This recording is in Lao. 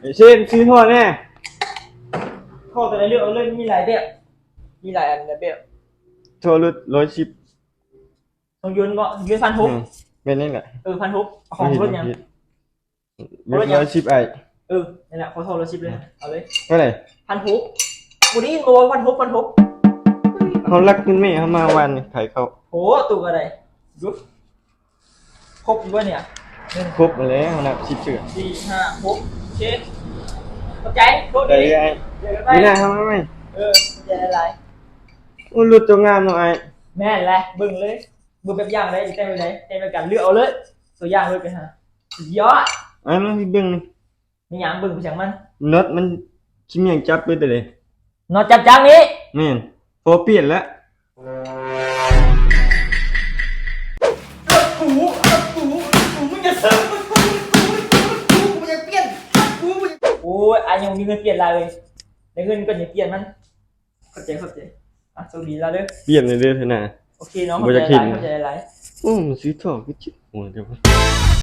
ເຊນ ຊື້ທໍ່ແດ່. ທໍ່ຕົວໃດເລືອກເອົາເລີຍ ມີຫຼາຍແບບ ມີຫຼາຍອັນຫຼາຍແບບ. ທໍ່ລົດຮ້ອຍສິບ ຂອງຍົນບໍ? ຍົນພັນຫົກ. ອືມ ແມ່ນນີ້ແຫຼະ. ເອີ ພັນຫົກ. ເອົາຂອງລົດຫຍັງ? ລົດຮ້ອຍສິບອ້າຍ. ເອີ ນັ້ນແຫຼະ ຂໍທໍ່ຮ້ອຍສິບເລີຍ ເອົາເລີຍ. ເທົ່າໃດ? ພັນຫົກ. ບໍ່ໄດ້ຍິນບໍ່ວ່າພັນຫົກ ພັນຫົກ? ເຮົາລັກເງິນແມ່ເຮົາມາວານນີ້ ຂາຍເຂົ້າ. ໂອ້ ຕູ້ກໍໄດ້. ຢຸດ. ຄົບຢູ່ບໍ່ນີ້? ຄົບແລ້ວ ເຮົານັບສິບເທື່ອ. ສີ່ ຫ້າ ຫົກ ໂອເຄ. ຂອບໃຈ. ໂຊກດີ. ມື້ໜ້າເຮົາມາໃໝ່. ເອີ ຂອບໃຈຫຼາຍໆ. ໂອ້ ລົດເຈົ້າງາມເນາະອ້າຍ. ແມ່ນແຫຼະ ເບິ່ງເລີຍ. ເບິ່ງແບບຢ່າງໄດ້ ແຕ່ງແບບໃດ? ແຕ່ງແບບການເລືອກເອົາເລີຍ ຕົວຢ່າງເລີຍໄປຫາ. ສຸດຍອດ. ອ້າຍ ມາເບິ່ງນີ້. ມີຫຍັງ? ເບິ່ງໄປຫຍັງມັນ? ນັອດມັນຊິມີຫຍັງຈັບເບິດເລີຍ. ນັອດຈັບຈັກນີ້? ແມ່ນ. ພໍປ່ຽນລະ. ລົດກູ ລົດກູ ລົດກູ ມຶງຢ່າເສີມລົດກູ ລົດກູ ລົດກູ ກູບໍ່ຢາກປ່ຽນ ລົດກູບໍ່ຢາກ. ໂອ້ຍ ອ້າຍຍັງບໍ່ມີເງິນປ່ຽນລະເວີຍ. ໄດ້ເງິນກ່ອນຈັ່ງປ່ຽນມັນ. ຂອບໃຈ ຂອບໃຈ. ອ່ະ ໂຊກດີລະເດີ. ປ່ຽນເລີຍເດີເທື່ອໜ້າ. ໂອເຄເນາະ. ບໍ່ຢາກເຫັນ. ຂອບໃຈຫຼາຍໆ. ໂອ້ ມັນຊື້ທໍ່ຄືເຈັບຫົວແທ້ວະ.